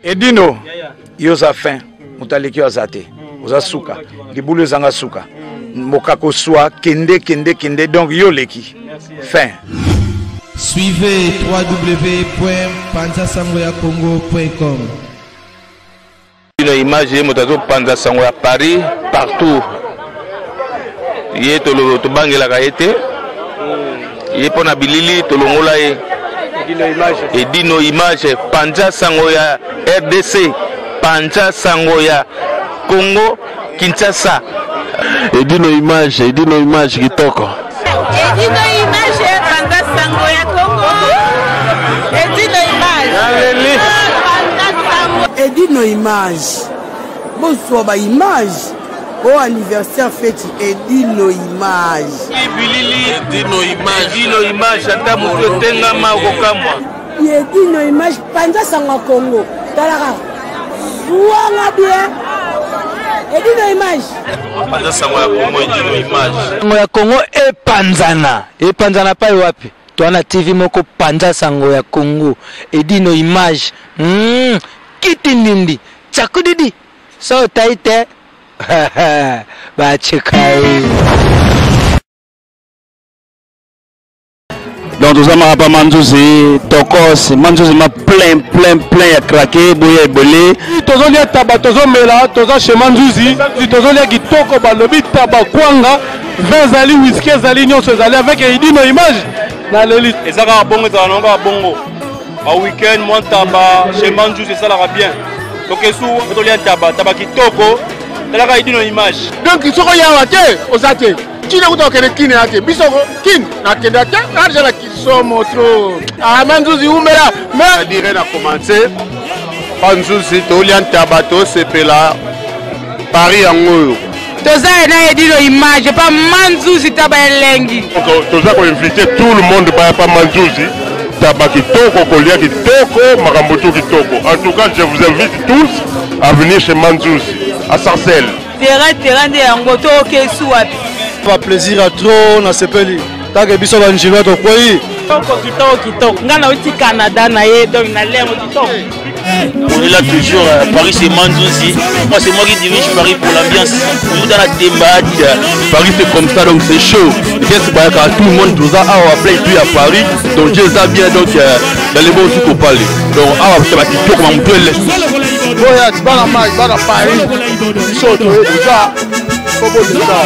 Edino, yo oza fin, moto aleki yo aza te, oza suka, libulu ezanga suka, mokako swa, kende kende kende, donc yo oleki, fin. Suivez www.panzasangoyakongo.com. Bino image ye moto azopanza sango ya Paris partout ye tobangelaka ye te ye mpo na bilili tolongola ye edino image panza sango ya rdc panza sango ya congo kinshasa edino image edino image kitoko edino image panza sango ya congo edino image edino image bozwa ba image o anniversaire feti edino image bilili edino image edino image ata moto etengama okokamwa edino image panza sango ya congo talaka zwanga bien edino image panza sango ya congo edino image sango ya congo epanzana epanzana pai wapi toa na tv moko panza sango ya congo edino image mm, kiti ndindi tsakudidi so otai te bachikai Donc toza maka pa manzuzi tokos manzuzi ma plein plein plein ya craquer boya ebele. Tozolia taba tozomela toza chez manzuzi tozolia kitoko balobi taba kwanga vin ezali whisky ezali nyonso ezali avec edino image naleli. Eza kaka bongo ezala nango kaka bongo ba week-end mwa ntaba chez manzuzi esalaka bien tokesu tolia ntaba taba kitoko talaka edino image. Donc soki oyawa te oza te tina kuta okende kini ya te biso kini nakenda te nadeja na kisomo tro ah, manzuzi umela mais dire na commence banzuzi tolia ntaba tosepela paris yango oyo toza na edino image pa manzuzi taba elengi toza koinvite tout le monde baya pa manzuzi taba kitoko kolia kitoko makambo tu kitoko en tout cas je vous invite tous à venir chez manzuzi à sarcelles Terrain terrain nde yango to oke su wapi? Ba plaisir ya trop na sepeli. Take biso ba njilwa tokwei. Kitoko kitoko kitoko. Nga na uti Canada na ye donc na lengo kitoko. On est là toujours, euh, Paris c'est Manzouzi. Moi c'est moi qui dirige Paris pour l'ambiance. Toujours dans la tembade. Paris c'est comme ça donc c'est chaud. Bien c'est pas tout le monde tout ça awa play tout à Paris. Donc Dieu ça bien donc euh, dans les bons sous parler. Donc awa c'est ba kitoko ma mutuelle. Boya bana mai bana Paris. Biso toye deja kobo deja.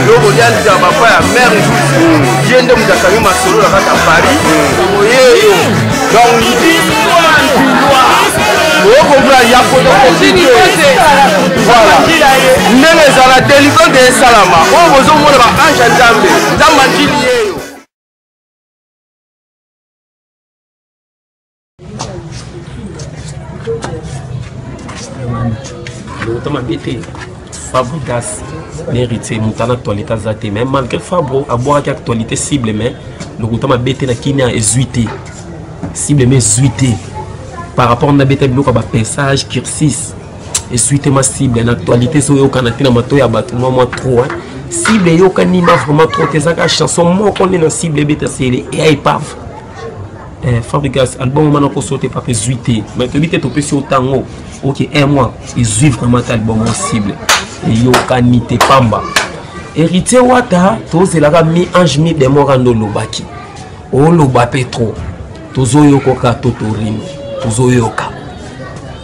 Loko lia nzamba pa ya mère Nzuzi. Ye nde moto akangi masolo na kati ya Paris. Oyeyo. Donc ndilwa ndilwa. okomprendre ya photocopie te voilà ndenge ezala delivrance esalama oyo bozomona ba ange ya nzambe nzambe anjili yeyo Lokuta mabe te Fabregas na héritier moto ana actualité aza te mais malgré Fabro abwakaki actualité cible mais lokuta mabe te na kimia ezwi te cible mais ezwi te par rapport na beta biloko ya bapensage cursis ezwi te ma cible na actualité ezoyokana te na matoi ya bato mwa mwa trop hein. Cible eyokani ma vraiment trop te ezaka chanson moko nde na cible ebeta sele eya epave Eh, Fabregas album wana koso te papa ezwi te mais toyebi te topesi yo ntango ok un mois ezwi vraiment te album oyo cible eyokani te pamba héritier wata tozelaka mi ange mi démon kaka nde olobaki oloba mpe trop tozoyokoka totorino tozoyoka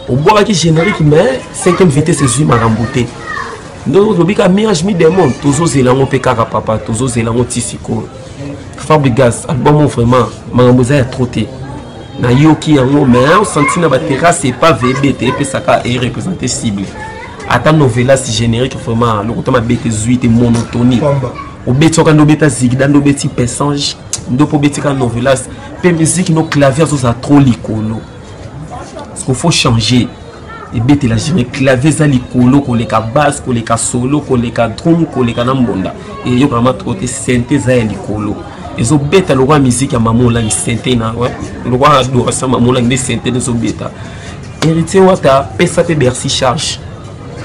obwakaki générique mais cinquième vitesse ezwi makambo te nde olobi kaka mi ange mi démon tozozela yango mpe kaka papa tozozela yango ti sikoyo Fabregas album oyo vraiment makambo eza ya trop te nayoki yango mais osanti na baterrasse epave ebete epesaka e représente cible ata novelas générique vraiment lokuta mabe te zwi te monotonie obeti oka nde obeta zigida nde obeti pesange nde mpo obeti kaka novelas mpe musique no clavier azozala trop likolo parce qu'il faut changer ebetela jamais clavier eza likolo koleka basse koleka solo koleka drum koleka na mbonda eyokaka ma trop te sente eza ya likolo ezobeta lokola miziki ya mama olangi sente na lokola adoration mama olangi nde sente nde ezobeta héritier wata pesa mpe bercy charge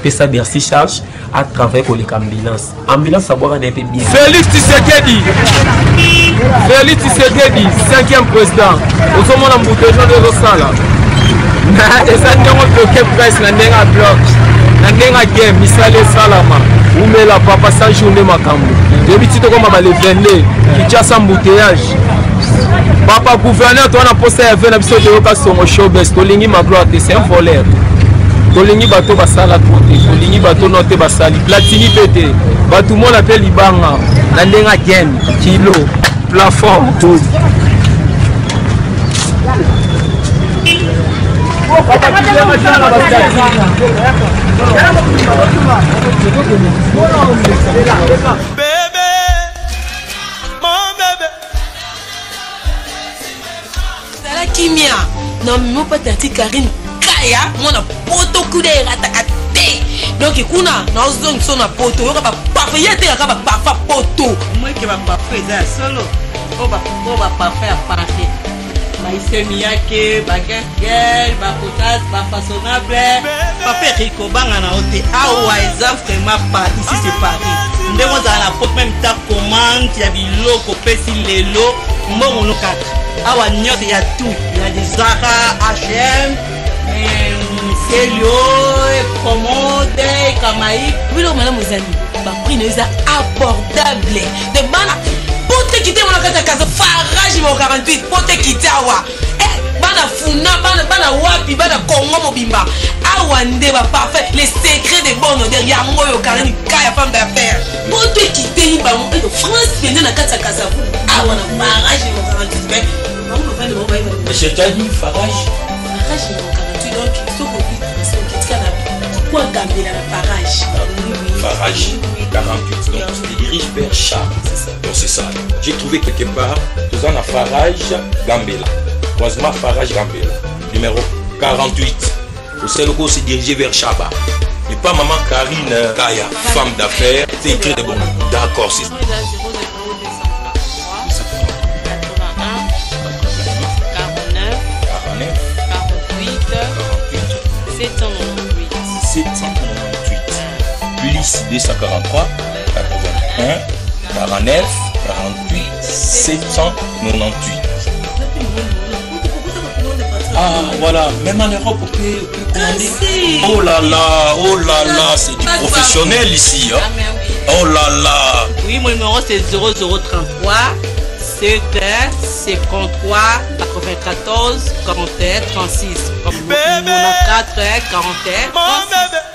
pesa bercy charge a travaille koleka ambulance ambulance abwaka na ye mpe bien félix tshisekedi félix tshisekedi cinquième président ozomona mbutejo nde ezosala Eza ndenge bloke presse na ndenge ya bloc na ndenge ya game misala esalama. Umela papa 100 jour nde makambo. Toyebi ti tokoma ba le 22 Kinshasa embouteillage. Papa gouverneur toza na posa ya ve na biso toyoka songo showbes tolingi magloire te c'est un voleur. Tolingi bato basala trop te, tolingi bato no te basali platini mpe te, bato mona mpe libanga na ndenge ya game kilo plafond tout. Zala kimia na mimo tati Karine Kaya mwana poto kuna erataka te donc kuna naozongisa na poto yoka baparfum ye atekaka baparfum poto mweke baparfum eza ya solo oyo baparfum ya parfum baisemi yake bagirl bapotas bafaçonnable papa Eric obanga na yo te awa eza vraiment pa ici c'est Paris ndenge ozala na poto même ta commande ya biloko opesi lelo mbongo no kaka awa nyonso ya tout ya de Zara H&M Celio commode Kamai biloko malamu ezali baprix na yo eza abordable de bana po te kite mona kati ya kaza farage mo 48 po te kite awa eh, bana funa bana, bana wapi bana Congo mobimba awa nde baparfum les secrets de bonne odeur yango oyo Karine Kaya femme d'affaires po te kitei bango eto France mpenza na kati ya Kasavu awa na farage mo 48 mais bango bafandi bango bayeba C'est-à-dire farage farage mo 48 donc soki obi okitika na kwa gambela na farage. Farage 48. Donc tu te diriges vers Charles. Donc c'est ça. J'ai trouvé quelque part, tout en Farage Gambela. Croisement Farage Gambela. Numéro 48. Au Seloko se diriger vers Chaba. Et pas maman Karine Kaya, femme d'affaires, c'est écrit de bon. D'accord, c'est 49 48 798 798 plus 243 81 49 48 798. Ah voilà, même en Europe on peut commander. Oh là là, oh là là, c'est du professionnel ici. Hein. Oh là là. Oui, mon numéro c'est 0033 7 53 94 41 36. 94 41 36.